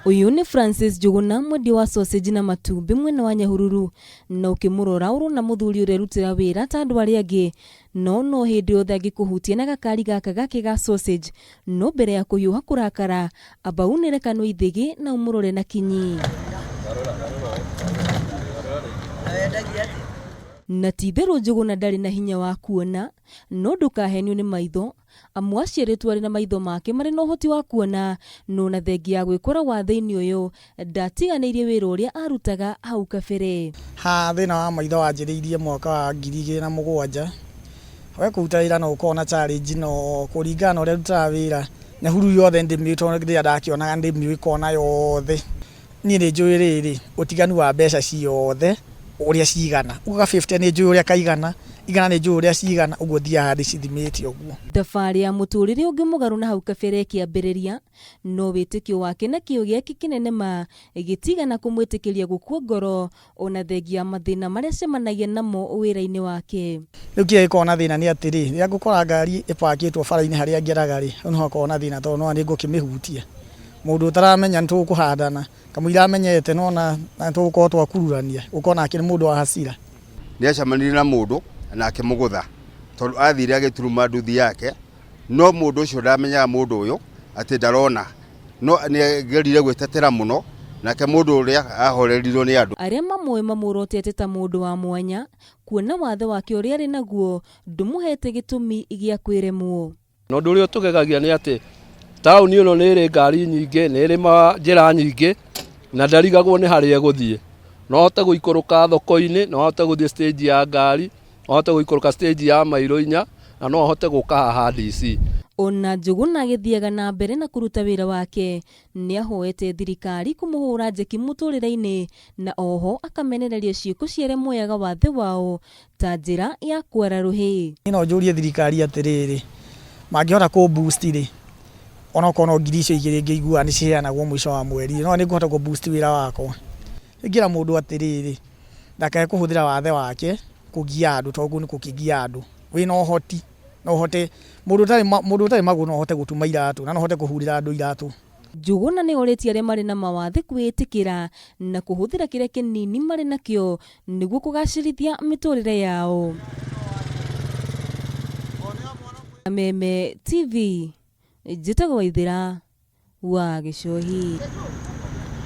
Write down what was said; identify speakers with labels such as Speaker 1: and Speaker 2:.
Speaker 1: Ũyũ nĩ Francis Njũgũna, mwendia wa sausage na matumbĩ mwena wa Nyahururu, na ũkĩmũrora ũrona mũthuri ũrerutĩra wĩra ta andũ arĩa angĩ, no no hĩndĩ yothe angĩkũhutia na gakari gaka gake ga sausage, no mbere ya kũhiũha kũrakara, amba unĩre kanua ithĩgĩ na ũmũrore na kinyi. Na ti itherũ Njũgũna ndarĩ na hinya wa kuona, no ndũkahenio nĩ maitho, Amu aciarĩtwo arĩ na maitho make marĩ na ũhoti wa kuona, no na thengia ya gwĩkora wathe-inĩ ũyũ, ndaatiganĩirie wĩra ũrĩa aarutaga hau kabere.
Speaker 2: Haha thĩna wa maitho wanjĩrĩirie mwaka wa 2007. We kũruta wĩra no ũkoragwo na challenge no kũringana na ũrĩa ndutaga wĩra, Nyahururu yothe nĩndĩmĩũĩ tondũ rĩrĩa ndakĩonaga nĩndĩmĩũĩ kona yothe. Niĩ nĩ njũĩ rĩrĩ, ũtiganu wa mbeca ciothe ũrĩa cigana. Ũguo ga fifty nĩ njũĩ ũrĩa kaigana, igana nĩ njũĩ ũrĩa cigana, ũguo thiaga ndĩcithimĩte ũguo.
Speaker 1: Thabarĩ ya mũtũrĩre ũngĩ mũgarũ na hau kabere ĩkĩambĩrĩria, no wĩtĩkio wake na kĩo gĩake kĩnene ma gĩtigana kũmwĩtĩkĩria gũkua ngoro ona thengia ya mathĩna marĩa acemanagia namo wĩra-inĩ wake.
Speaker 2: Rĩu kĩrĩa gĩkoragwo na thĩna nĩ atĩrĩ, rĩrĩa ngũkora ngari ĩpakĩtwo bara-inĩ harĩa ngeraga rĩ, hau nĩho hakoragwo na thĩna tondũ nĩwona nĩ ngũkĩmĩhutia. Mũndũ ũtaramenya nĩ tũkũhandana, kamũira amenyete nĩwona nĩ tũgũkorwo twakururania, gũkorwo nake nĩ mũndũ wa hasira.
Speaker 3: Nĩ acemanirie na mũndũ na akĩmũgũtha tondũ athire agĩturuma nduthi yake, no mũndũ ũcio ndamenyaga mũndũ ũyũ atĩ ndarona, no nĩ agerire gwĩtetera mũno, nake mũndũ ũrĩa ahorerirwo nĩ andũ.
Speaker 1: Arĩa mamũĩ mamũrotete ta mũndũ wa mwanya, kuona wathe wake ũrĩa arĩ naguo ndũmũhete gĩtũmi gĩa kwĩremwo.
Speaker 4: Na ũndũ ũrĩa ũtũgegagia nĩ atĩ taũni ĩno nĩ ĩrĩ ngari nyingĩ, nĩ ĩrĩ njĩra nyingĩ, na ndarigagwo nĩ harĩa egũthiĩ. No ahote gũikũrũka thoko-inĩ, no ahote gũthiĩ stage ya ngari, no ahote gũikũrũka stage ya mairo inya, na no ahote gũka haha DC.
Speaker 1: Ona Njũgũna agĩthiaga na mbere na kũruta wĩra wake, nĩahoete thirikari kũmũhũra njeki mũtũrĩre-inĩ na oho akamenereria ciĩko cia arĩa moyaga wathe wao ta njĩra ya kwara rũhĩ.
Speaker 2: Niĩ no njũrie thirikari atĩrĩrĩ, mangĩhota kũ boost rĩ, onokorwo no ngiri icio igĩrĩ ngĩiguaga nĩ ciheanagwo mũico wa mweri, no nĩ ngũhota kũ boost wĩra wakwa. Ingĩra mũndũ atĩrĩrĩ, ndakae kũhũthĩra wathe wake kũgia andũ tondũ kũu nĩ gũkĩgia andũ. Wĩna ũhoti, no ũhote, mũndũ ũtarĩ magũrũ no ahote gũtuma iratũ na no ahote kũhurĩra andũ iratũ.
Speaker 1: Njũgũna nĩ orĩtie arĩa marĩ na mawathe kwĩĩtĩkĩra na kũhũthĩra kĩrĩa kĩnini marĩ nakĩo nĩguo kũgacĩrithia mĩtũrĩre yao. Kameme TV, njĩtagwo Waithĩra wa Gĩcũhĩ.